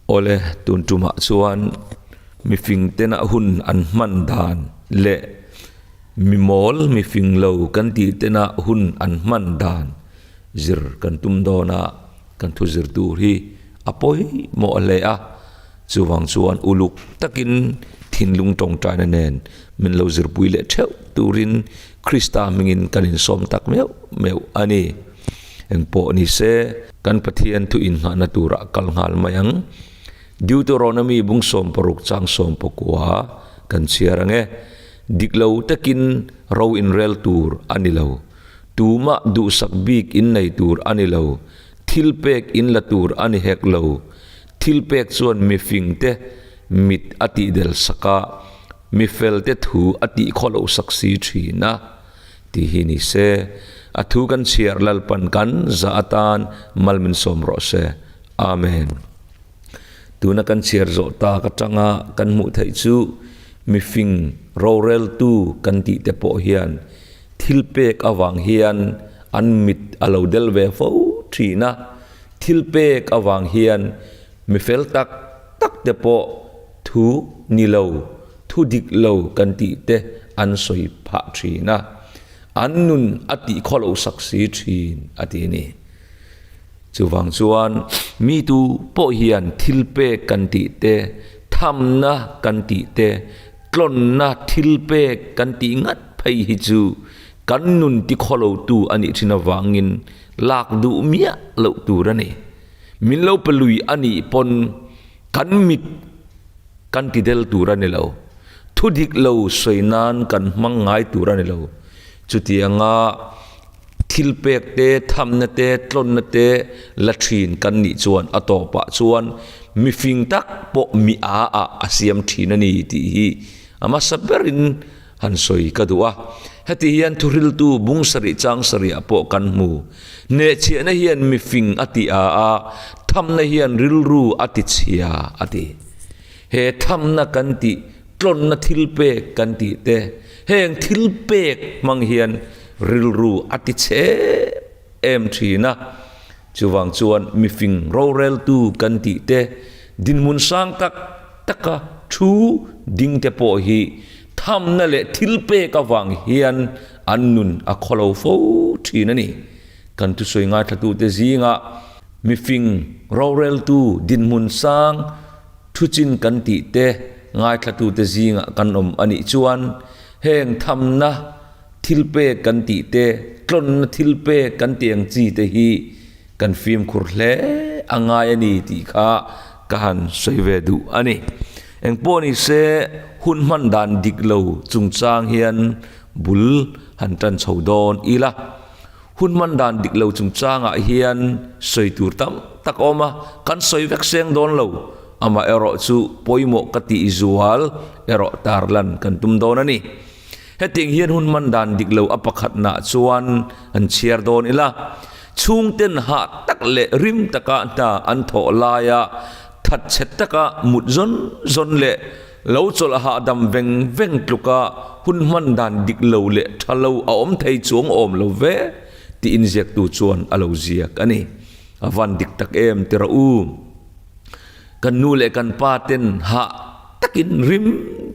Awle, tun tumah chuan mifing tena hun an hman dan leh mi mawl mifing lo kan tih tena hun an hman dan zir kan tum dawn a, kan thu zir tur hi a pawimawh hle a, chuvang chuan uluk takin thinlung tawngtaina nen min lo zirpui leh theuh turin Krista hmingin kan insawm tak meuh meuh a ni. Engpawh ni se, kan Pathian thu innghahna turah kal nghal mai ang. Deuteronomy bung 60 chang 19 kan chhiar ang e. Dik lo takin ro inrel tur a ni lo. Tumah duhsak bik innei tur a ni lo. Thil pek inla tur a ni hek lo. Thil pek chuan mifingte mit a tihdel sak a, mifelte thu a tihkhawloh sak si thin a. Tih hi ni se, a thu kan chhiar Lalpan kan zah atan mal min sawm rawh se. Amen. Tuna kan chhiar zawh tak atanga kan hmuh theih chu mifing roreltu kan tih te pawh hian thil pek avang hian an mit a lo del ve fo thin a, thil pek avang hian mifel tak tak te pawh thu ni lo Thu dik lo kan tih te an sawi phah thin a, an nun a tih khaw lo sak si thin a ti a ni. Chuvang chuan mi tu pawh hian thil pek kan tih te, thamna kan tih te, tlawnna thil pek kan tih ngat phei hi chu kan nun ti khaw lo tu a nih thin avangin lak duh miah loh tur a ni. Min lo pe lui a nih pawn kan mit Kan ti del tur a ni lo. Thu dik lo sawi nan kan hmang ngai tur a ni lo. Chutianga thil pek te, thamna te, tlawnna te la thin kan nih chuan a tawpah chuan mifing tak pawh mi a ah a siam thin a ni tih hi a hmasa berin han sawi ka duh a. Heti hian thuhriltu bung sarih chang sarihah pawh kan hmu. Hnehchhiahna hian mifing a ti a a, thamna hian rilru a ti chhia a ti. He thamna kan tih, tlawnna thil pek kan tih te, heng thil pek hmang hian rilru a ti chhe em thin a. Chuvang chuan mifing roreltu kan tih te, dinhmun sang tak taka thu ding te pawh hi thamna leh thil pek avang hian an nun a khawlo fo thin a ni. Kan thusawi ngaithlatute zingah mifing roreltu dinhmun sang thuchin kan tih te ngaithlatute zingah kan awm a nih chuan heng thamna thil pek kan tih te, tlawnna thil pek kan tih ang chi te hi kan fimkhur hle a ngai a ni tih kha ka han sawi ve duh a ni. Engpawh ni se hun hman dan dik lo chungchang hian bul han tan chho dawn ila. Hun hman dan dik lo chungchangah hian sawi tur tam tak a awm a, kan sawi vek seng dawn lo. Amaherawh chu pawimawh ka tih zual erawh tarlan kan tum dawn a ni. Hetiang hian hun hman dan dik lo a pakhatnah chuan an chhiar dawn ila, chhungten hah tak leh rim taka hna an thawh laia thatchhe taka mut zawn zawn leh lo chawlh hahdam veng veng tluka hun hman dan dik lo leh tha lo a awm thei chuang awm lo ve tiin ziaktu chuan a lo ziak a ni. A van dik tak em ti rawh u. Kan nu leh kan pa ten hah takin rim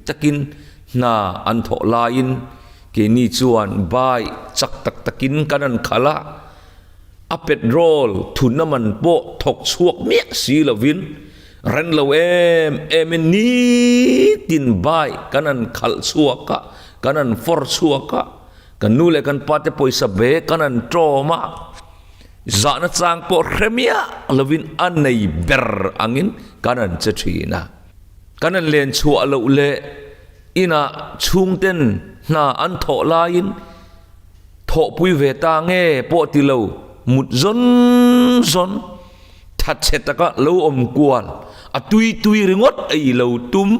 takin hna an thawh laiin keini chuan bai chak tak takin kan an khalh a, a petrol thunna man pawh thawk chhuak miah si lovin ren lo em emin nitin bai kan an khalh chhuak a, kan an fawr chhuak a, kan nu leh kan pa te pawisa be kan an tawm a, zahna chang pawh hre miah lovin a nei ber angin kan an che thin a. Kan an len chhuah loh leh inah chhungten hna an thawh laiin thawhpui ve ta nge pawh ti lo mut zawn zawn thatchhe taka lo awm kual a tui tui ringawt ei lo tum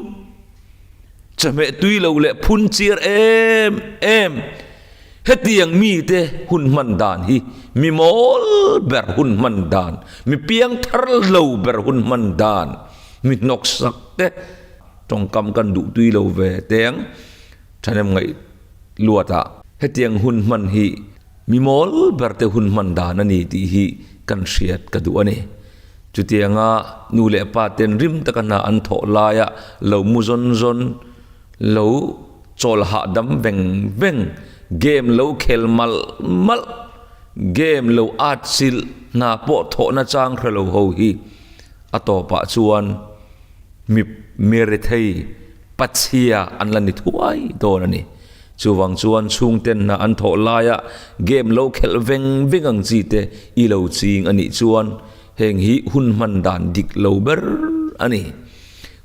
chawhmeh tui lo leh phun chiar em em hetiang mite hun hman dan hi mi mawl ber hun hman dan mi piangthar lo ber hun hman dan Mi hnawk sak te tawngkam kan duh tui lo ve teng thahnem ngaih luat ah hetiang hun hman hi mi mawl ber te hun hman dan a ni tih hi kan hriat ka duh a ni. Chutianga nu leh pa ten rim taka hna an thawh laia lo mu zawn zawn, lo chawl hahdam veng veng, game lo khel malh malh, game lo at chilh hna pawh thawhna chang hre lo ho hi a tawpah chuan mi mirethei pachhia an la ni thuai dawn a ni. Chuvang chuan chhungten hna an thawh laia game lo khelh veng veng ang chi te i lo ching a nih chuan heng hi hun hman dan dik lo ber a ni.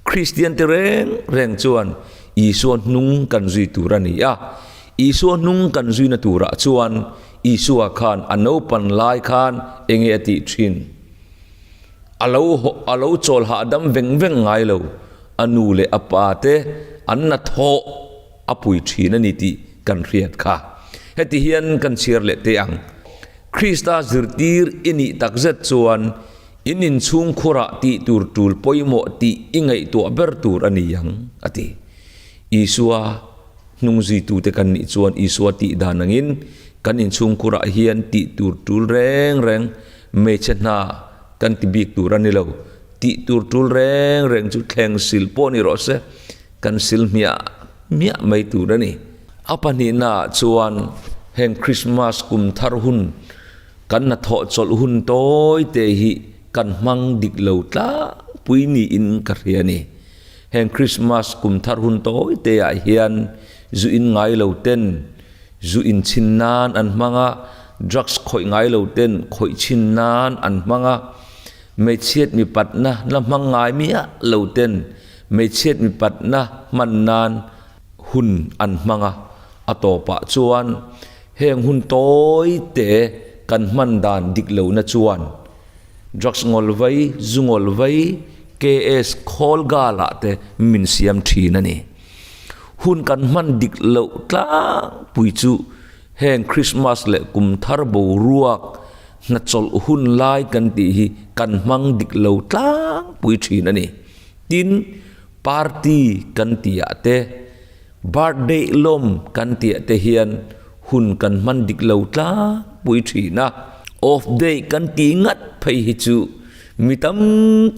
Kristian te reng reng chuan Isua hnung kan zui tur a ni a, Isua hnung kan zuina turah chuan Isua khan a naupan lai khan enge a tih thin? A lo a lo chawl hahdam veng veng ngai lo, a nu leh a pa te an na thawh. A pui thin a ni tih kan hriat kha. Heti hian kan chhiar leh teh ang. Krista zirtir i nih takzet chuan in inchhung khurah tih tur tul pawimawh tih i ngaihtuah ber tur a ni ang, a ti. Isua hnungzuitute kan nih chuan Isua tih dan angin kan inchhung khurah hian tih tur tul reng reng hmeichhe hna kan ti bik tur a ni lo. Tih tur tul reng reng chu thleng sil pawh ni rawh se. Kan sil hmiah hmiah mai tur a ni. A pahnihnaah chuan heng Krismas kum thar hun kan hnathawh chawlh hun tawi te hi kan hmang dik lo tlangpui niin ka hria a ni. Heng Krismas kum thar hun tawi te ah hian zu in ngai lo ten zu in chhin nan an hmang a, drugs khawih ngai lo ten khawih chhin nan an hmang a, hmeichhiat mipatna la hmang ngai miah lo ten Hmeichhiat mipatna hman nan hun an hmang a, a tawpah chuan heng hun tawi te kan hman dan dik lohna chuan drugs ngawl vai, zu ngawl vai, KS khawl galah te min siam thin a ni. Hun kan hman dik loh tlangpui chu heng Christmas leh kum thar boruak hnachawlh hun lai kan tih hi kan hmang dik lo tlangpui thin a ni. Tin, party kan tihah te, birthday lawm kan tihah te hian hun kan hman dik lo tlangpui thin a. Off day kan tih ngat phei hi chu mi tam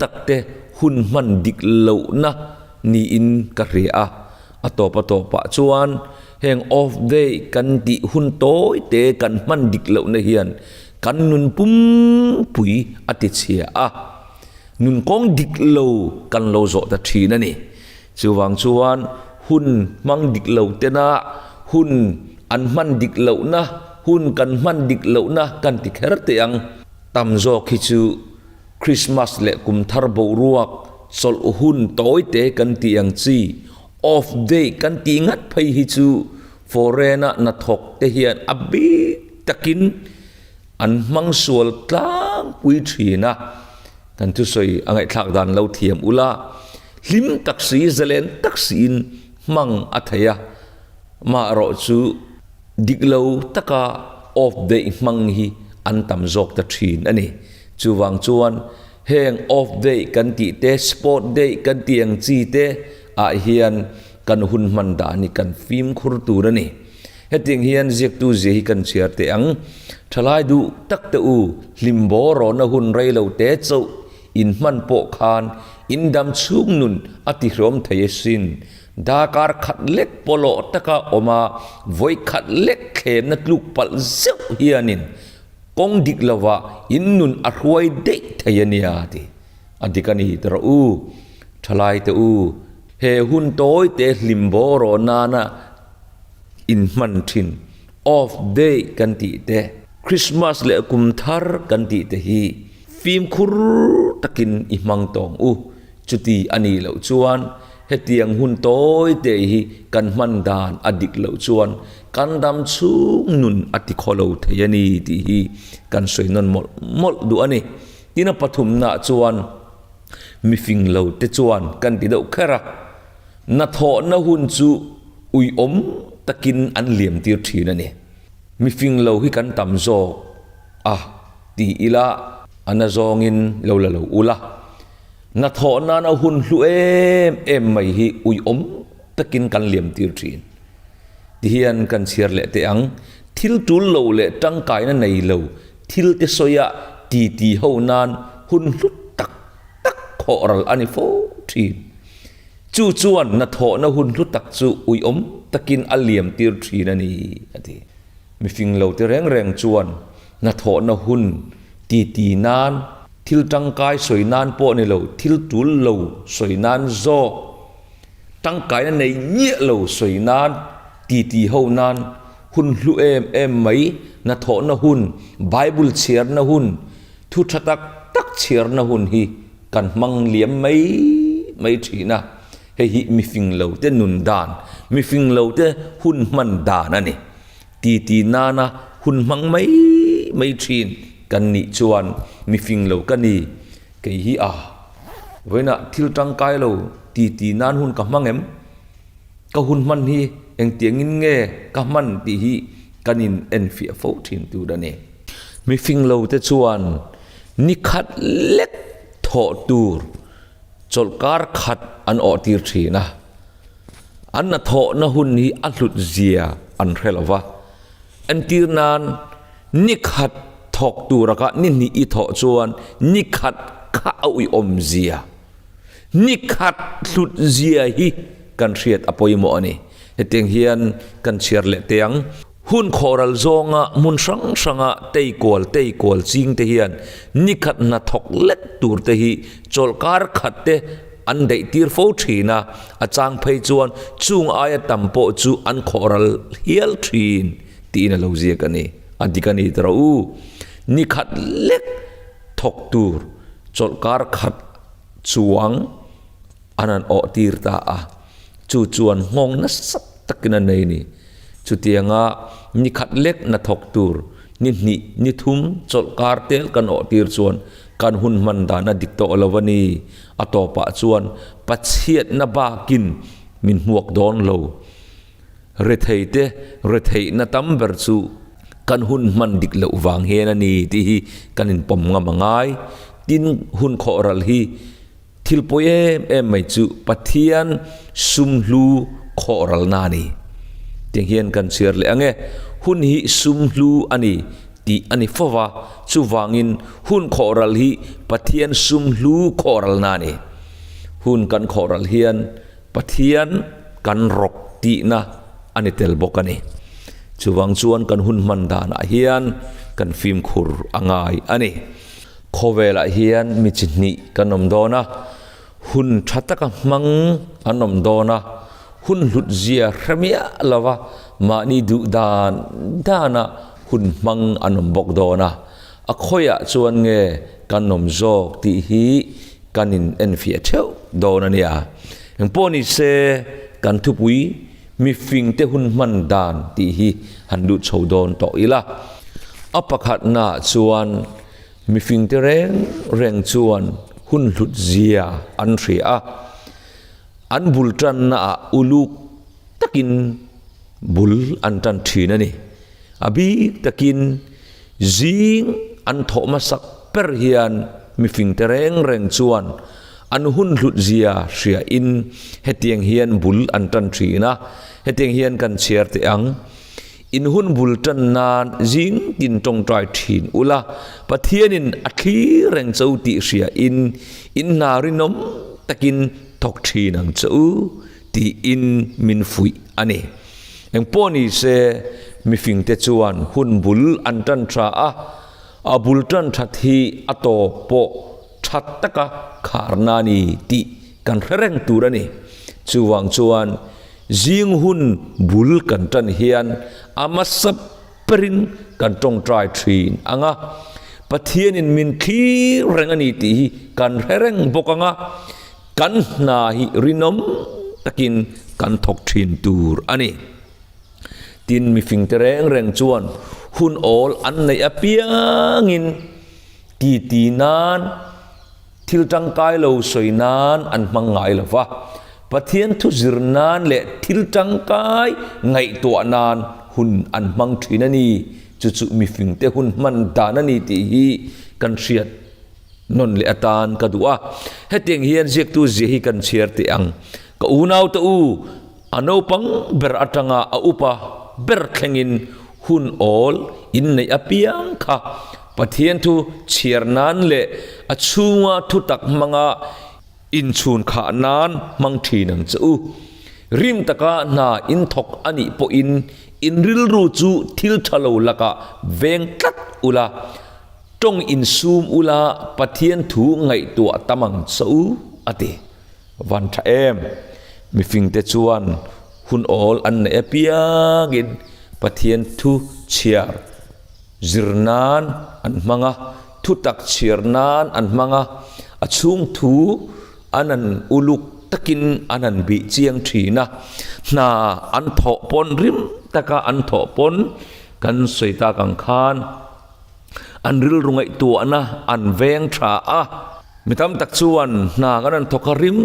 tak te hun hman dik lohna niin ka hria a. A tawp a tawpah chuan heng off day kan tih hun tawi te kan hman dik lohna hian kan nun pumpui a tichhia a. Nun kawng dik lo kan lo zawh ta thin a ni. Chuvang chuan hun hmang dik lo tena hun an hman dik lohna, hun kan hman dik lohna kan ti kher teh ang. Tam zawk hi chu Christmas leh kum thar boruak chawlh hun tawi te kan tih ang chi, off day kan tih ngat phei hi chu foreign-a hnathawk te hian a bik takin An hmang sual tlangpui thin a, kan thusawi a ngaihthlak dan lo thiam ula, hlim tak si, zalen tak siin hmang a thei a, maherawh chu dik lo taka off day hmang hi an tam zawk ta thin a ni. Chuvang chuan heng off day kan tih te, sport day kan tih ang chi te ah hian kan hun hman dan hi kan fimkhur tur a ni. Hetiang hian ziaktu zia hi kan chhiar teh ang. Thalai duh tak te u, hlim baw rawhna hun rei lo te chauh in hman pawh khan in dam chhung nun a tihrawm thei asin. Darkar khat lek pawlawh taka awm a, vawi khat lek thlemna tluk palh zeuh hianin kawng dik lovah in nun a hruai daih thei a nia ti a dik a ni ti rawh u. Thalai te u, he hun tawi te hlim baw rawh nana in hman thin. Off day kan tih te, Christmas leh kum thar kan tih te hi fimkhur takin i hmang tawng u. Chuti a nih loh chuan hetiang hun tawi te hi kan hman dan a dik loh chuan kan dam chhung nun a ti khaw lo thei a ni tih hi kan sawi nawn mawlh mawlh duh a ni. Tin a pathumnaah chuan mifing lo te chuan kan ti deuh kher a. Hnathawhna hun chu uiawm takin an liam tir thin a ni. Mifing lo hi kan tam zawk a ti ila a na zawngin lo la lo ula. Hnathawh nana hun hlu em em mai hi uiawm takin kan liam tir thin. Tihian kan chhiar leh teh ang, thil tul lo leh tangkaina nei lo thil te sawi a titi ho nan hun hlu tak. khawhral a ni fo thin. Chu chuan hnathawhna hun hlu tak chu uiawm takin a liam tir thin a ni, a ti. Mifing lo te reng reng chuan hnathawhna hun titi nan, thil tangkai sawi nan pawh ni lo, thil tul lo sawi nan zawk, tangkaina nei ngiah lo sawi nan, titi ho nan hun hlu em em mai, hnathawhna hun, Bible chhiarna hun, thu tha tak tak chhiarna hun hi kan hmang liam mai mai thin a, hei hi mifing lo te nun dan, mifing lo te hun hman dan a ni. Titi nana hun hmang mai mai thin kan nih chuan mifing lo ka ni, kei hi a vawiinah thil tangkai lo titi nan hun ka hmang em? Ka hun hman hi engtiangin nge ka hman tih hi kan in enfiah fo thin tur a ni. Mifing lo te chuan ni khat lek thawh tur chawlhkar khat an awh tir thin a, an hnathawhna hun hi a hlut zia an hre lo va. Entir nan ni khat thawk tura kha ni hnih i thawh chuan ni khat kha a uiawm zia, ni khat hlut zia hi kan hriat a pawimawh a ni. Hetiang hian kan chhiar leh teh ang. Hun khawhral zawnga hmun hrang hranga tei kual tei kual ching te hian ni khat hna thawk lek tur te hi chawlhkar khat te an daih tir fo thin a, a chang phei chuan chung aia tam pawh chu an khawhral hial thin tiin a lo ziak a ni. A dik a ni ta rawh u. Ni khat lek thawk tur chawlhkar khat chuang an han awh tir ta a, chu chuan nghawng nasa takin a nei a ni. Chutianga ni khat lek na thawk tur ni hnih, ni thum chawlhkar tel kan awh tir chuan kan hun hman dan a dik tawh lo a ni. A tawpah chuan Pathianna bakin min hmuak dawn lo. Retheite retheihna tam ber chu kan hun hman dik loh vang hian a ni tih hi kan inpawm ngam a ngai. Tin, hun khawhral hi Thil pawi em em mai chu Pathian sum hlu khawhralna a ni. Tiang hian kan chhiar leh ang e, hun hi sum hlu a ni tih a ni fo va, chuvangin hun khawhral hi Pathian sum hlu khawhralna a ni. Hun kan khawhral hian Pathian kan rawk tihna a ni tel bawk a ni. Chuvang chuan kan hun hman danah hian kan fimkhur a ngai a ni. Khawvelah hian mi chi hnih kan awm dawn a, hun tha taka hmang an awm dawn a, hun hlut zia hre miah lova mahni duh dan dana hun hmang an awm bawk dawn a, a khawiah chuan nge kan awm zawk tih hi kan in enfiah theuh dawn a nia. Engpawh ni se kan thupui mifingte hun hman dan tih hi han lut chho dawn tawh ila. A pakhatnaah chuan mifingte reng reng chuan hun hlut zia an hria a, an bul tannaah uluk takin bul an tan thin a ni. A bik takin zing an thawh hmasak ber hian mifingte reng reng chuan an hun hlut zia hriain hetiang hian bul an tan thin a, hetiang hian kan chhiar teh ang. In hun bul tan nan zing tin tawngtai thin ula, Pathianin a thlir reng cho tih hriain in hna rinawm takin thawk thin ang che u tiin min fuih a ni. Engpawh ni se, mifingte chuan hun bul an tan tha a, a bul tan that hi a tawp pawh tha taka kharna a ni tih kan hre reng tur a ni. Chuvang chuan zing hun bul kan tan hian a hmasa berin kan tawngtai thin ang a, Pathianin min thlir reng a ni tih hi kan hre reng bawk ang a, Kan hna hi rinawm takin kan thawk thin tur a ni. Tin, mifingte reng reng chuan hun awl an neih apiangin titi nan, thil tangkai lo sawi nan an hmang ngai lo va. Pathian thu zir nan leh thil tangkai ngaihtuah nan hun an hmang thin a ni. Chu chu mifingte hun hman dan a ni tih hi kan hriat. Nawn leh atan ka duh a, hetiang hian ziaktu zia hi kan chhiar teh ang. Ka unaute u, a naupang ber atanga a upa ber thlengin hun awl inneih apiang kha Pathian thu chhiar nan leh a chhunga thutak hmanga Inchhun khah nan hmang thin ang che u. Rim taka hna in thawk a nih pawhin in rilru chu thil tha lo lakah veng tlat ula, tawng insum ula Pathian thu ngaihtuah tam ang che u, a ti. Van tha em? Mifingte chuan hun awl an neih apiangin Pathian thu chhiar zir nan an hmang a, thutak chhiar nan an hmang a, a chhung thu an han uluk takin an han bih chiang thin a, hna an thawh pawn rim taka an thawh pawn kan sawi tak ang khan an rilru ngaihtuahna an veng tha a, mi tam tak chuan hna kan han thawk a rim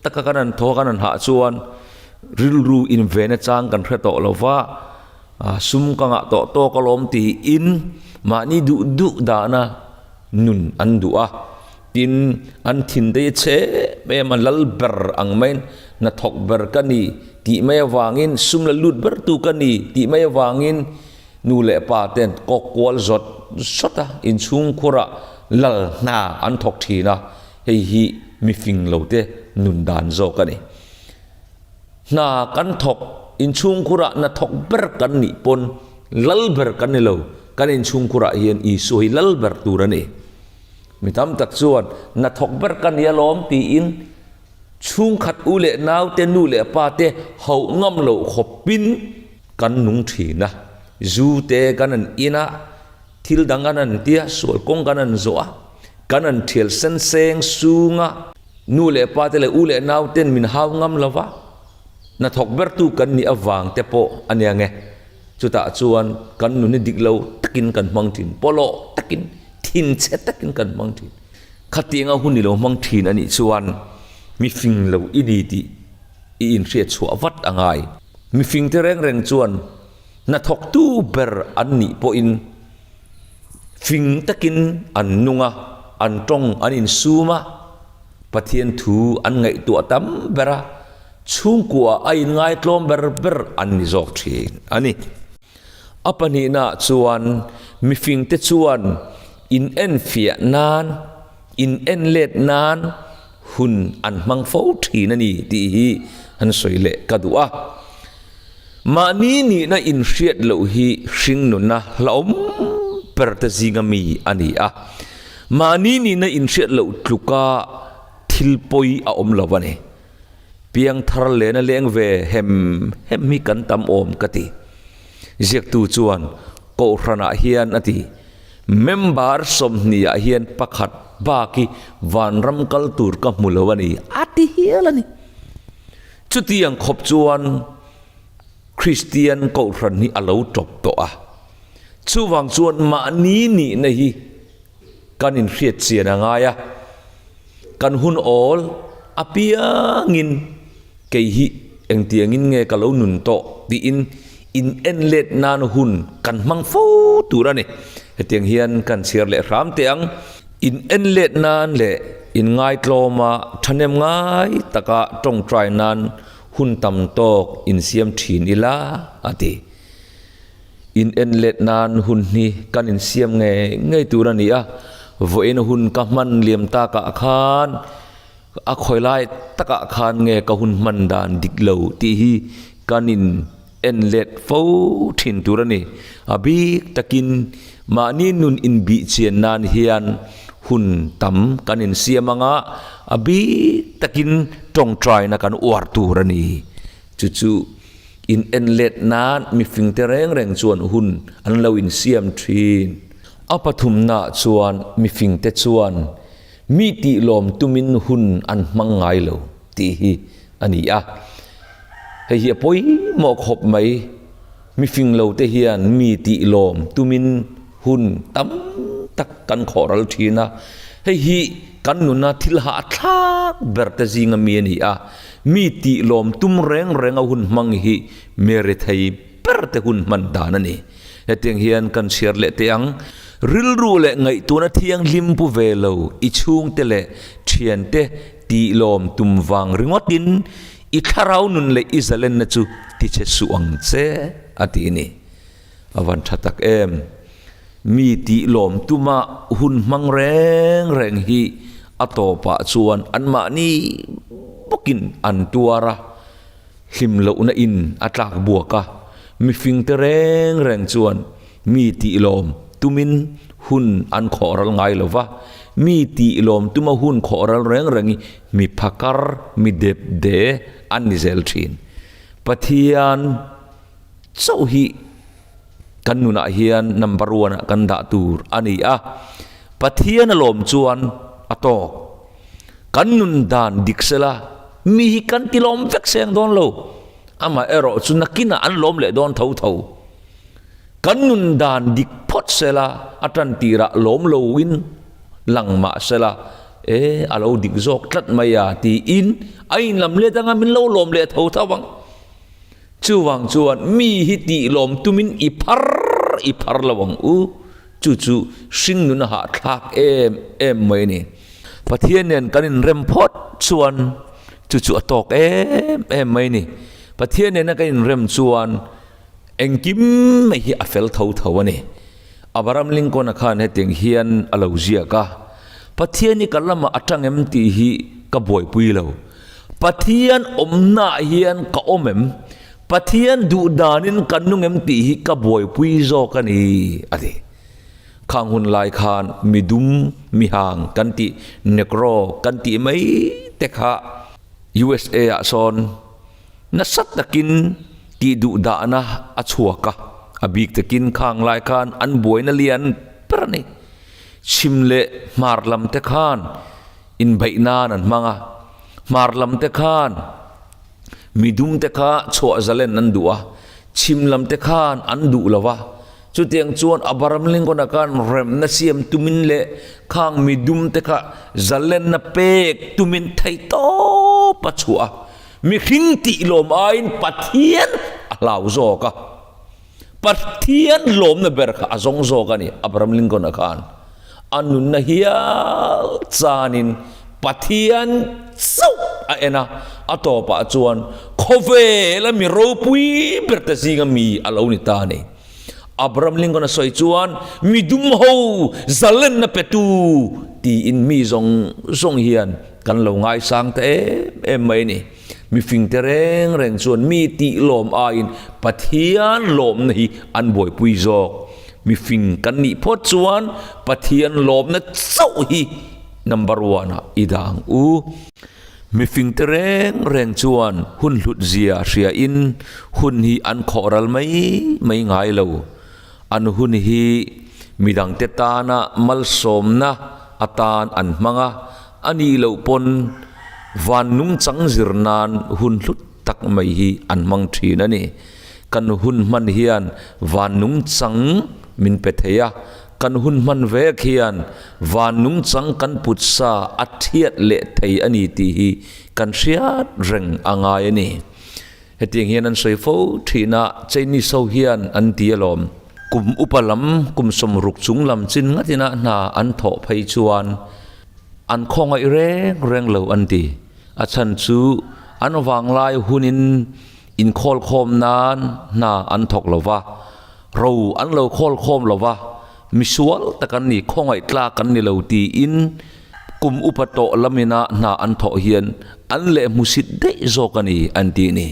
taka kan han thawk a kan han hah chuan rilru inven achang kan hre tawh lo va. Sum ka ngah tawh tawk alawm tiin mahni duh duh dahna nun an duh a, tin an thin te hi chhe em a lal ber ang maiin hnathawk ber ka ni tih mai avangin sum la lut ber tu ka ni tih mai avangin nu leh pa ten kawk kual zawt zawt a inchhungkhurah lal hna an thawk thin a, hei hi mifing lo te nun dan zawk a ni. Hna kan thawk, inchhungkhurah hna thawk ber kan nih pawn lal ber kan ni lo, kan inchhungkhurah hian Isua hi lal ber tur a ni. Mi tam tak chuan hna thawk ber ka ni alawm tiin chhungkhat u leh naute, nu leh pa te hauh ngam loh khawpin kan nung thin a, zu te kan han in a, thil dang kan han tia, sual kawng kan han zawh a, kan han thial sen seng sung a. Nu leh pa te leh u leh nau ten min hau ngam lo va, hnathawk bertu kan nih avang te pawh a nia nge. Chutah chuan kan nun hi dik lo takin kan hmang thin, pawlawh takin, thinchhe takin kan hmang thin. Khatianga hun i lo hmang thin a nih chuan mi fing lo i ni tih i inhriat chhuah vat a ngai. Mi fing te reng reng chuan hnathawktu ber an nih pawhin Fing takin an nung a, an tawng an insum a, Pathian thu an ngaihtuah tam ber a, chhungkua a inngaitlawm ber ber an ni zawk thin a ni. A pahnihnaah chuan mifingte chuan inenfiah nan, inenlet nan hun an hmang fo thin a ni tih hi an sawi leh ka duh a. Mahni nihna inhriat loh hi hringnunna hlauhawm ber te zinga mi a ni a. Mahni nihna inhriat loh tluka thil pawi a awm lo a ni. Piangthar lena leng ve hem hem hi kan tam awm ka ti. Ziaktu chuan Kohhranah hian a ti, Member sawmhniah hian pakhat bak hi vanram kal tur ka hmu lo a ni, a ti hial a ni. Chutiang khawp chuan Kristian Kohhran hi a lo tawp tawh a. Chuvang chuan mahni nihna hi kan inhriat chian a ngai a. Kan hun awl apiangin kei hi engtiangin nge ka lo nun tawh tiin in en let nan hun kan hmang fo tur a ni. Hetiang hian kan chhiar leh hram teh ang. In en let nan leh in ngaitlawma thahnem ngai taka tawngtai nan hun tam tawk in siam thin ila a ti. In en let nan hun hi kan in siam ngei ngei tur a ni a, vawiin hun ka hman liam takah khan a khawi lai takah khan nge ka hun hman dan dik lo tih hi kan in en let fo thin tur a ni. A bik takin mahni nun inbih chian nan hian hun tam kan insiam ang a, a bik takin tawngtaina kan uar tur a ni. Chu chu in en let nan mifingte reng reng chuan hun an lo insiam thin. A pathumnaah chuan mifingte chuan mi tihlawm tumin hun an hmang ngai lo tih hi a ni a. Hei hi a pawimawh khawp mai. Mi fing lo te hian mi tih lawm tumin hun tam tak kan khawh ral thin a. Hei hi kan nuna thil hahthlak ber te zinga mi a ni a. Mi tih lawm tum reng reng a hun hmang hi mi rethei ber te hun hman dan a ni. Hetiang hian kan chhiar leh teh ang. Rilru leh ngaihtuahna thianghlim pu ve lo i chhungte leh thiante Tih lawm tum vang ringawtin i thlarau nun leh i zalenna chu ti che suh ang che, a ti ni. A van tha tak em! Mi tih lawm tuma hun hmang reng reng hi A tawpah chuan anmahni bawkin an tuar a, hlim lohna in a tlak buak a. Mifingte reng reng chuan mi tih lawm tumin hun an khawhral ngai lo va, mi tih lawm tuma hun khawhral reng reng hi mi phakar, mi dep de an ni zel thin. Pathian chauh hi kan nunah hian number one ah kan dah tur a ni a, Pathian a lawm chuan a tawk. Kan nun dan dik sela mi hi kan ti lawm vek seng dawn lo, amah erawh chu nakinah an lawm leh dawn tho tho. Kan nun dan dik phawt sela a tan tirah lawm loin lang mah sela e a lo dik zawk tlat mai a tiin a inlam let anga min lo lawm leh tho tho ang. Chuvang chuan mi hi tih lawm tumin i phar i phar lo ang u. Chu chu hringnun a hahthlak em em mai a ni. Pathian nen kan inrem phawt chuan chu chu a tawk em em mai a ni. Pathian nena kan inrem chuan engkim mai hi a fel tho tho a ni. Abraham Lincoln-a khan hetiang hian a lo ziak a, Pathian hi ka lamah a tang em tih hi ka buaipui lo. Pathian awmnaah hian ka awm em? Pathian duh danin ka nung em tih hi ka buaipui zawk a ni, a ti. Khang hun lai khan mi dum, mi hang kan tih, Negro kan tih mai te kha USA ah sawn nasa takin tih duh dahna a chhuak a, a bik takin khang lai khan an buaina lian ber a ni. Chhim leh hmar lam te khan inbeih nan an hmang a, hmar lam te khan midum te kha chhuah zalen an duh a, chhim lam te khan an duh lo va, chutiang chuan Abraham Lincoln-a khan remna siam tumin leh khang midum te kha zalenna pek tumin theihtawp a chhuah a, mihring tih lawm aiin Pathian a hlau zawk a. Pathian lawmna ber kha a zawng zawk a ni, Abraham Lincoln-a khan a nunna hial chanin Pathian chauh a en a, a tawpah chuan khawvela mi ropui ber te zinga mi a lo ni ta a ni. Abraham Lincoln-a sawi chuan mi dum ho zalenna petu tiin mi zawng zawng hian kan lo ngaisang ta em em mai a ni. Mifingte reng reng chuan mi tih lawm aiin Pathian lawmna hi an buaipui zawk. Mifing kan nih phawt chuan Pathian lawmna chauh hi number one ah i dah ang u. Mifingte reng reng chuan hun hlut zia hriain hun hi an khawh ral mai mai ngai lo. An hun hi midangte tana malsawmna atan an hmang a, A nih loh pawn van nungchang zir nan hun hlut tak mai hi an hmang thin a ni. Kan hun hman hian van nungchang min pe thei a, kan hun hman vek hian van nungchang kan put sa a thiat leh thei a ni tih hi kan hriat reng a ngai a ni. Hetiang hian an sawi fo thin a, Chinese ho hian an ti alawm. Kum upa lam, kum sawmruk chung lam chin ngatina hna an thawh phei chuan an khawngaih reng reng lo an ti. A chhan chu an vanglai hunin inkhawlkhawm nan hna an thawk lo va, ro an lo khawlkhawm lo va, misual tak an ni, khawngaih tlak an ni lo tiin kum upa tawh lamina hna an thawh hian an leh hmusit daih zawk a ni an tih ni.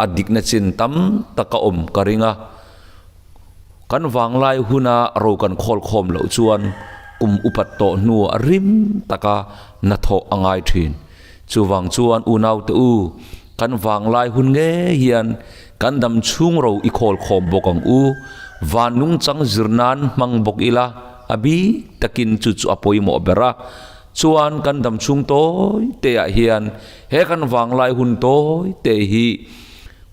A dikna chin tam tak a awm ka ring a, kan vanglai huna ro kan khawlkhawm loh chuan kum upat tawh hnuah rim taka hna thawh a ngai thin. Chuvang chuan unaute u, kan vanglai hun ngei hian kan dam chhung ro i khawlkhawm bawk ang u, van nungchang zir nan hmang bawk ila, a bik takin chu chu a pawimawh ber a. Chuan kan dam chhung tawi te ah hian he kan vanglai hun tawi te hi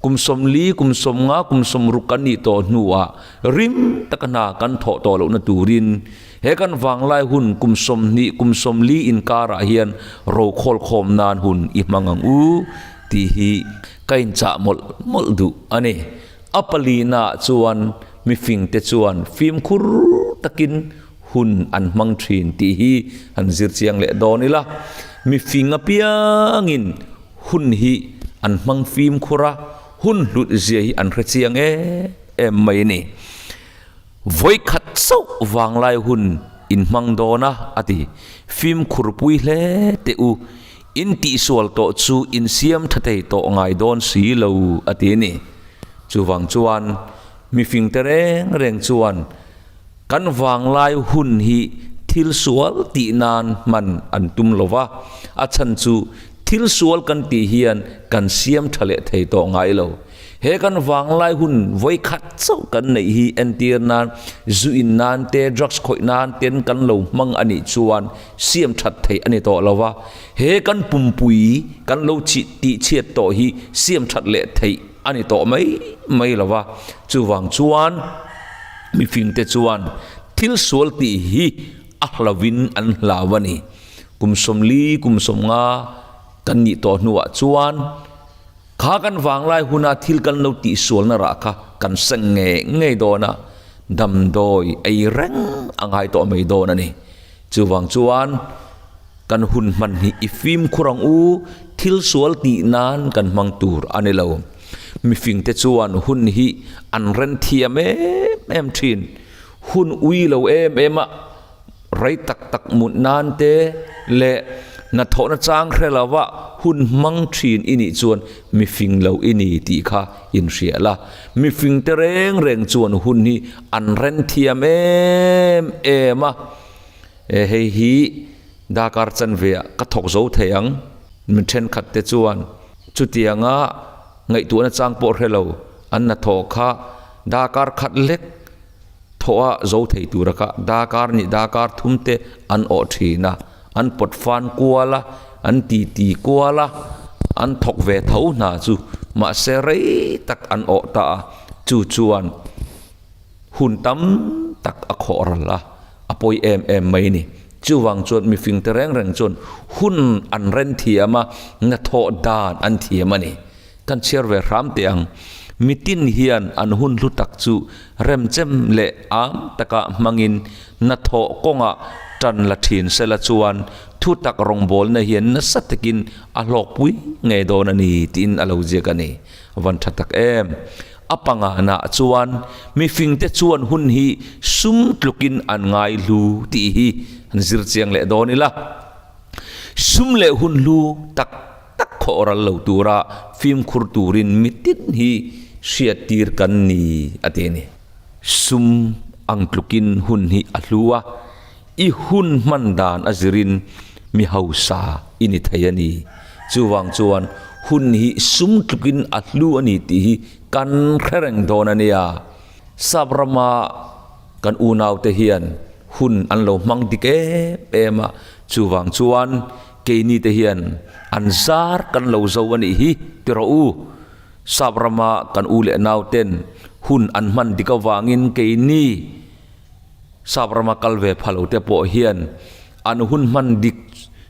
kum sawmli, kum sawmnga, kum sawmruk kan nih tawh hnuah rim taka hna kan thawh tawh lohna turin he kan vanglai hun kum 20, kum 40 inkarah hian rokhawlkhawm nan hun i hmang ang u tih hi ka inchah mawlh mawlh duh a ni. A palina chuan mifingte chuan fimkhur takin hun an hmang thin tih hi han zir chiang leh dawn ila. Mifing apiangin hun hi an hmang fimkhur a, hun hlut zia hi an hre chiang em em mai a ni. Vawikhat chauh vanglai hun. in hmang dawn a, a ti. Fimkhurpui hle teh u, in tihsual tawh chu in siam tha thei tawh ngai dawn si lo, a ti a ni. Chuvang chuan mifingte reng reng chuan kan vanglai hun hi thil sual tih nan hman an tum lo va, a chhan chu thil sual kan tih hian kan siam tha leh thei tawh ngai lo. He kan vanglai hun vawikhat chauh kan neih hi entir nan, zu in nan te, drugs khawih nan ten kan lo hmang a nih chuan siam that theih a ni tawh lo va. He kan pumpui kan lo chih tih chhiat tawh hi siam that leh theih a ni tawh mai mai lo va. Chuvang chuan mifingte chuan thil sual tih hi a hlauhin an hlau a ni. Kum 40, kum 50 kan nih tawh hnuah chuan, Kha kan vanglai huna thil kan lo tihsualna rah kha kan seng ngei ngei dawn a, damdawi ei reng a ngai tawh mai dawn a ni. Chuvang chuan kan hun hman hi i fimkhur ang u, thil sual tih nan kan hmang tur a ni lo. Mifingte chuan hun hi an ren thiam em em thin, hun ui lo em em a, Rei tak tak mut nan te leh hnathawhna chang hre lova hun hmang thin i nih chuan mi fing lo i ni tih kha inhria la. Mi fing te reng reng chuan hun hi an ren thiam em em a. E hei hi darkar chanve ah ka thawk zo thei ang. Mi thenkhat te chuan chutianga ngaihtuahna chang pawh hre lo an hnathawh kha darkar khat lek Thawha zo thei tura kha darkar nih darkar thum te an awh thin a, an pawt fan kual a, an ti ti kual a, an thawk ve tho hna chu mahse rei tak an awh ta a, chu chuan hun tam tak a khawh ral a, a pawi em em mai ni. Chuvang chuan mifing te reng reng chuan hun an ren thiam a, hnathawh dan an thiam a ni. Kan chhiar ve hram teh ang. Mitin hian an hun hlu tak chu remchem leh am taka hmangin hnathawh kawngah tan la thin sela chuan thutak rawngbawlna hian nasa takin a hlawkpui ngei dawn a ni tiin a lo ziak a ni. A van tha tak em! A pangana chuan mifingte chuan hun hi sum tlukin an ngai hlu tih hi an zir chiang leh dawn ila. Sum leh hun hlu tak tak khawh ral lo tura fimkhur turin mitin hi hriattir kan ni a ti a ni. Sum ang tlukin hun hi a hlu a, i hun hman dan a zirin mi hausa i ni thei a ni. Chuvang chuan hun hi sum tlukin a hlu a ni tih hi kan hre reng dawn a nia. Sap rama kan unaute hian hun an lo hmang dik em em a, chuvang chuan Keini te hian an zar kan lo zo a nih hi ti rawh u. Sap rama kan u leh nau ten hun an hman dik avangin keini sap rama kal ve pha lo te pawh hian an hun hman dik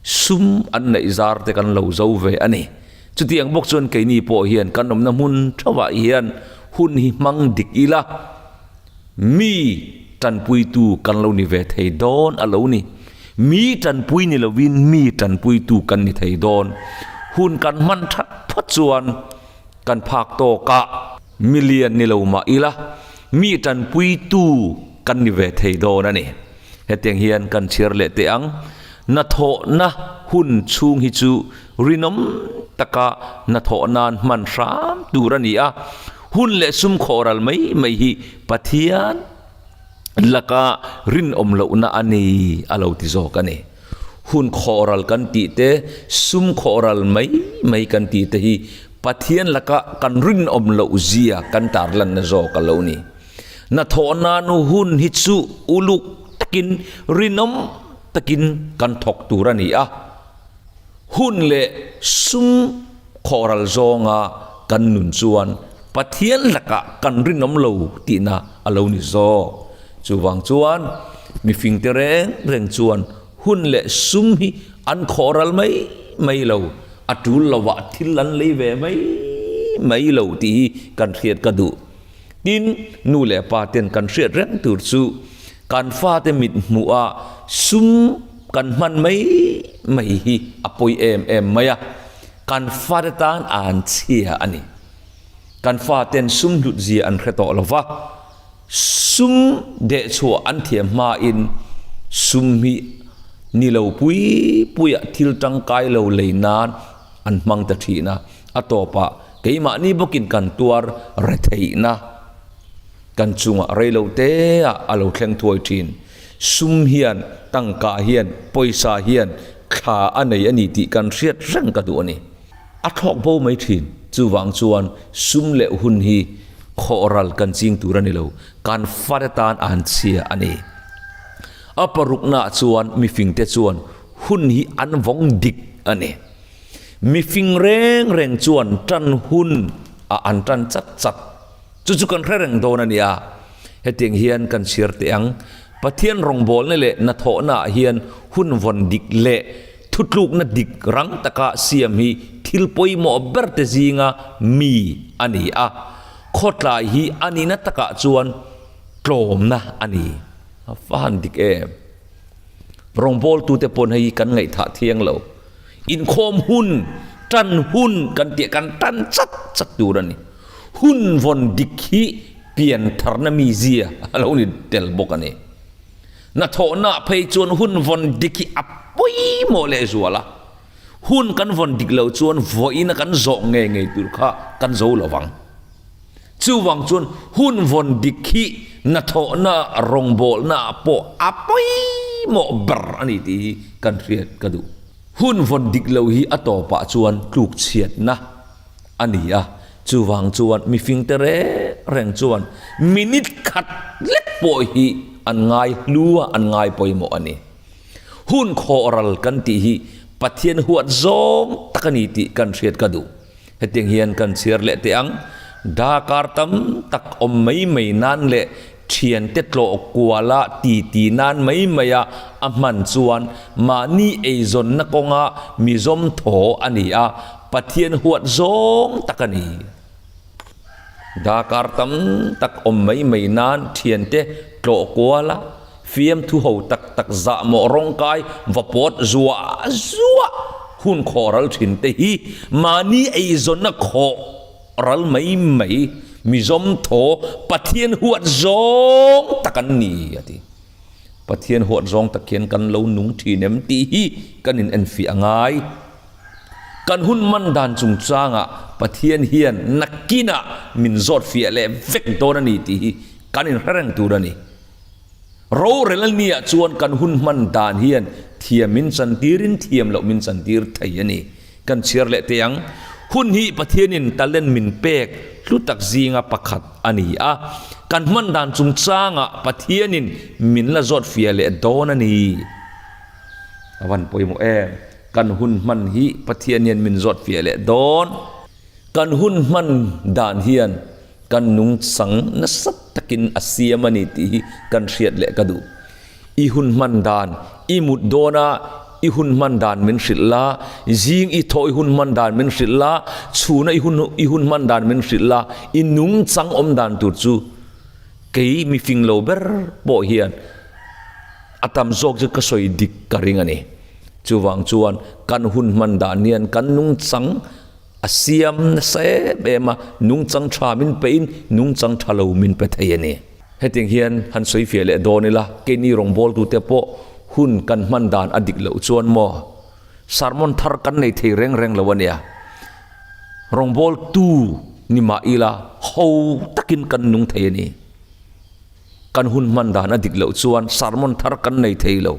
sum an neih zar te kan lo zo ve a ni. Chutiang bawk chuan keini pawh hian kan awmna hmun theuhah hian hun hi hmang dik ila Mi tanpuitu kan lo ni ve thei dawn a lo ni. Mi tanpui ni lovin mi tanpuitu kan ni thei dawn. Hun kan hman that phawt chuan kan phak tawkah milian ni lo mah ila mi tanpuitu kan ni ve thei dawn a ni. Hetiang hian kan chhiar leh teh ang. Hnathawhna hun chhung hi chu rinawm taka hnathawh nan hman hram tur a ni a. Hun leh sum khawh ral mai mai hi Pathian laka rinawm lohna a ni a lo ti zawk a ni. Hun khawh ral kan tih te, sum khawh ral mai mai kan tih te hi Pathian laka kan rinawm loh zia kan tarlanna zawk a lo ni. Hnathawh nan hun hi chu uluk takin rinawm takin kan thawk tur a ni a. Hun leh sum khawhral zawnga kan nun chuan Pathian lakah kan rinawm lo tihna a lo ni zawk. Chuvang chuan mifingte reng reng chuan hun leh sum hi an khawhral mai mai lo, a tul lovah thil an lei ve mai mai lo tih hi kan hriat ka duh. Tin, nu leh pa ten kan hriat reng tur chu kan fate mit hmuh a sum kan hman mai mai hi a pawi em em mai a, kan fate tan an chhia a ni. Kan faten sum hlut zia an hre tawh lo va, sum dehchhuah an thiam hmain. Sum hi ni lo pui puia thil tangkai lo lei nan an hmang ta thin a, a tawpah keimahni bawkin kan tuar retheihna kan chungah rei lo teah a lo thleng thuai thin. Sum hian, tangka hian, pawisa hian thla a nei a ni tih kan hriat reng ka duh a ni. A thlawk bo mai thin. Chuvang chuan sum leh hun hi khawhral kan ching tur a ni lo, kan fate tan a han chhia a ni. A paruknaah chuan mifingte chuan hun hi an vawng dik a ni. Mifing reng reng chuan tan hun a an tan chat chat. Chu chu kan hre reng dawn a nia. Hetiang hian kan chhiar teh ang, Pathian rawngbawlna leh hnathawhnaah hian hun vawn dik leh Thutlukna dik rang taka siam hi thil pawimawh ber te zinga mi a ni a, khawtlai hi a nihna takah chuan tlawmna a ni. A va han dik em? Rawngbawltute pawn hei hi kan ngaihthah thiang lo. Inkhawm hun, tan hun kan tih kan tan chat chat tur a ni. Hun vawn dik hi piantharna mizia a lo ni tel bawk a ni. Hnathawhna phei chuan hun vawn dik hi a pawimawh lehzual a, hun kan vawn dik loh chuan vawiina kan zawh ngei ngei tur kha kan zo lo vang. Chuvang chuan hun vawn dik hi hnathawhna rawngbawlna pawh a pawimawh ber a ni tih hi kan hriat ka duh. Hun vawn dik lo hi a tawpah chuan tlukchhiatna a ni a, chuvang chuan mifingte reng reng chuan minute khat lek pawh hi an ngai hlu a, an ngai pawimawh a ni. Hun khawhral kan tih hi Pathian huat zawng tak a ni tih kan hriat ka duh. Hetiang hian kan chhiar leh teh ang, Darkar tam tak awm mai mai nan leh thiante tlawh kuala titi nan mai maia a hman chuan mahni eizawnna kawnga mizawm thaw a ni a, Pathian huat zawng tak a ni. Darkar tam tak awm mai mai nan thiante tlawh kuala fiamthu ho tak tak zahmawh rawngkai va pawt zuah zuah hun khawh ral thin te hi mahni eizawnna khawh ral mai mai mizawm thaw Pathian huat zawng tak an ni a ti. Pathian huat zawng tak hian kan lo nung thin em tih hi kan in enfiah a ngai. Kan hun man dan chungchangah Pathian hian nakinah min zawt fiah leh vek dawn a ni tih hi kan inhre reng tur a ni. Rorel a niah chuan kan hun hman dan hian thiam min chantirin thiam loh min chantir thei a ni. Kan chhiar leh teh ang. Hun hi Pathianin talent min pek hlu tak zinga pakhat a ni a. Kan hman dan chungchangah Pathianin min la zawt fiah leh dawn a ni. A van pawimawh em? Kan hun hman hi Pathian hian min zawt fiah leh dawn. Kan hun hman dan hian kan nungchang nasa takin a siam a ni tih hi kan hriat leh ka duh. I hun hman dan, i mut dawna i hun hman dan min hrilh la, zing i thawh i hun hman dan min hrilh la, chhuna i hun i hun hman dan min hrilh la, i nungchang awm dan tur chu kei mifing lo ber pawh hian a tam zawk chu ka sawi dik ka ring a ni. Chuvang chuan kan hun hman dan hian kan nungchang a siam nasa em em a, nungchang tha min pein nungchang tha lo min pe thei a ni. Hetiang hian han sawi fiah leh dawn ila, keini rawngbawltute pawh hun kan hman dan a dik loh chuan maw sermon thar kan nei thei reng reng lo a nia. Rawngbawltu ni mah ila ho takin kan nung thei a ni. Kan hun hman dan a dik loh chuan sermon thar kan nei thei lo.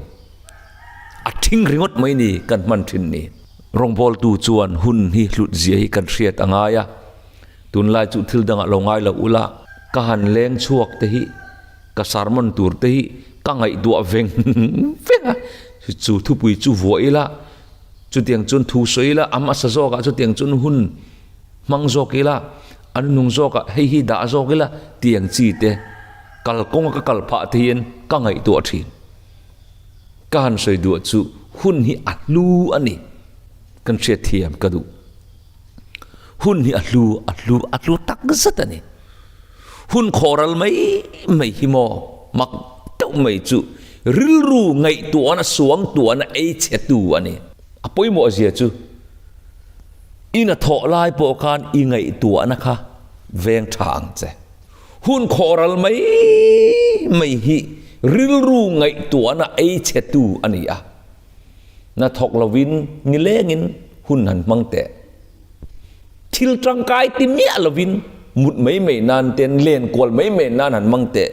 A thing ringawt mai ni kan hman thin ni. Rawngbawltu chuan hun hi hlut zia hi kan hriat a ngai a. Tunlai chu thil dangah lo ngai lo ula, ka han leng chhuak te hi, ka sermon tur te hi ka ngaihtuah veng veng a. Chu thupui chu vuah ila, chutiang chuan thu sawi ila, a hmasa zawkah chutiang chuan hun hmang zawk ila, an nung zawkah hei hi dah zawk ila tiang chi te kalkawnga ka kal phah te hian ka ngaihtuah thin. Ka han sawi duah chu hun hi a hlu a ni, kan hriatthiam ka duh. Hun hi a hlu, a hlu, a hlu tak zet a ni. Hun khawhral mai mai hi maw mak deuh mai chu rilru ngaihtuahna suangtuahna ei chhe tu a ni. A pawimawh zia chu i hnathawh lai pawh khan i ngaihtuahna kha veng tha ang che. Hun khawhral mai mai hi rilru ngaihtuahna ei chhetu a ni a. Hna thawk lovin nilengin hun han hmang teh. Thil tangkai ti miah lovin mut mai mai nan ten len kual mai mai nan han hmang teh.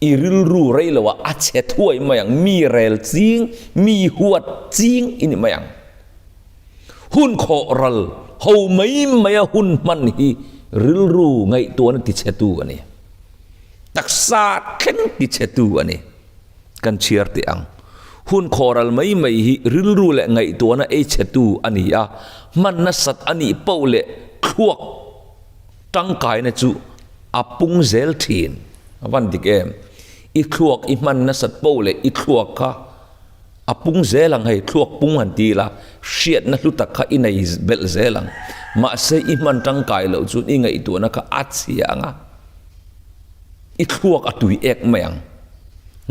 I rilru rei loah a chhe thuai mai ang, mi rel ching, mi huat ching i ni mai ang. Hun khawh ral ho mai maia hun hman hi rilru ngaihtuahna tichhetu a ni. Taksa thleng tichhetu a ni. Kan chhiar teh ang. Hun khawhral mai mai hi rilru leh ngaihtuahna ei chhetu a ni a, hman nasat a nih poh leh thluak tangkaina chu a pung zel thin. A van dik em? I thluak i hman nasat poh leh i thluak kha a pung zel ang hei, thluak pung han ti ila, hriatna hlu tak kha i nei belh zel ang. Mahse i hman tangkai loh chuan i ngaihtuahna kha a chhia ang a. I thluak a tui ek mai ang.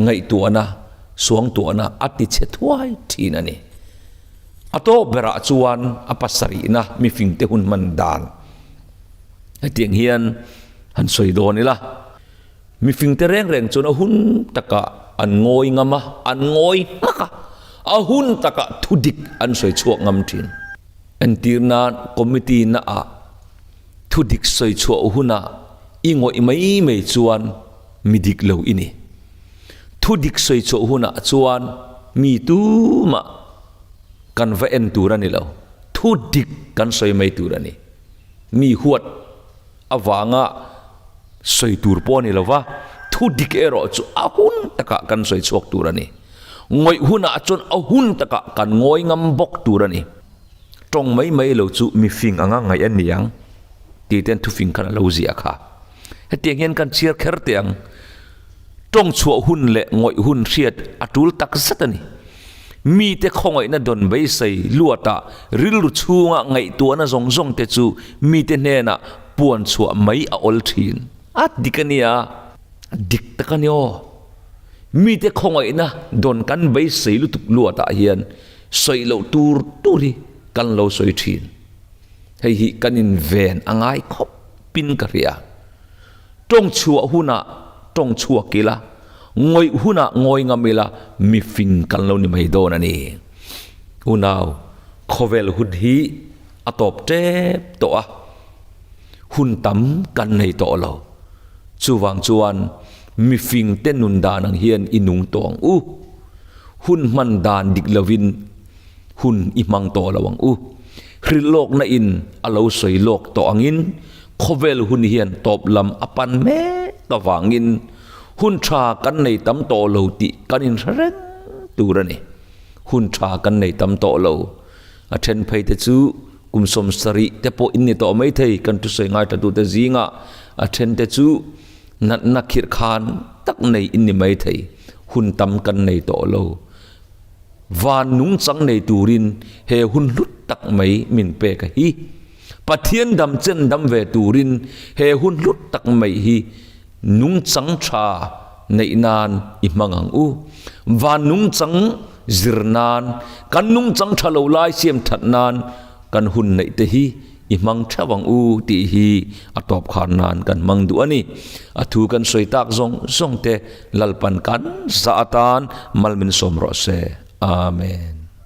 Ngaihtuahna, suangtuahna a ti chhe thuai thin a ni. A tawp berah chuan a pasarihna mifingte hun hman dan hetiang hian han sawi dawn ila. Mifingte reng reng chuan a hun takah an ngawi ngam a, an ngawi hmak a, a hun takah thudik an sawi chhuak ngam thin. Entir nan committee naah Thudik sawi chhuah hunah i ngawih mai mai chuan mi dik lo i ni. Thudik sawi chhuah hunah chuan mi tumah kan va en tur a ni lo. Thudik kan sawi mai tur a ni. Mi huat avanga sawi tur pawh a ni lo va, thudik erawh chu a hun takah kan sawi chhuak tur a ni. Ngawih hunah chuan a hun takah kan ngawi ngam bawk tur a ni. Tawng mai mai lo chu mifing anga ngaih a ni ang tih ten thufing khan a lo ziah kha. Hetiang hian kan chhiar kher teh ang. Tawng chhuah hun leh ngawih hun hriat a tul tak zet a ni. Mite khawngaihna dawn beisei luatah rilru chhunga ngaihtuahna zawng zawng te chu mite hnenah puan chhuah mai a awl thin. A dik a nia, a dik tak a ni aw. Mite khawngaihna dawn kan beisei lutuk luatah hian Sawi loh tur tur hi kan lo sawi thin. Hei hi kan inven a ngai khawp in ka hria. Tawng chhuah hunah tawng chhuak ila, ngawih hunah ngawi ngam ila mifing kan lo ni mai dawn a ni. Unau, khawvel hun hi a tawp tep tawh a, hun tam kan nei tawh lo. Chuvang chuan mifing te nun dan ang hian i nung tawh ang u. Hun hman dan dik lovin hun i hmang tawh lo ang u. Hrilhlawkna in a lo sawi lawk tawh angin khawvel hun hian tawp lam a pan mek avangin hun tha kan nei tam tawh lo tih kan inhre reng tur a ni. Hun tha kan nei tam tawh lo. A then phei te chu kum 70 te pawh in ni tawh maithei kan thusawi ngaithlatute zingah a then te chu Natna khirh khan tak nei in ni maithei, hun tam kan nei tawh lo. Van nungchang nei turin he hun hlut tak mai min pek a hi. Pathian dam chen dam ve turin he hun hlut tak mai hi nungchang tha neih nan i hmang ang u. Van nungchang zir nan, kan nungchang tha lo lai siam that nan kan hun neih te hi I hmang theuh ang u tih hi a tawp khar nan kan hmang duh a ni. A thu kan sawi tak zawng zawng te Lalpan kan zah atan mal min sawm rawh se. Amen.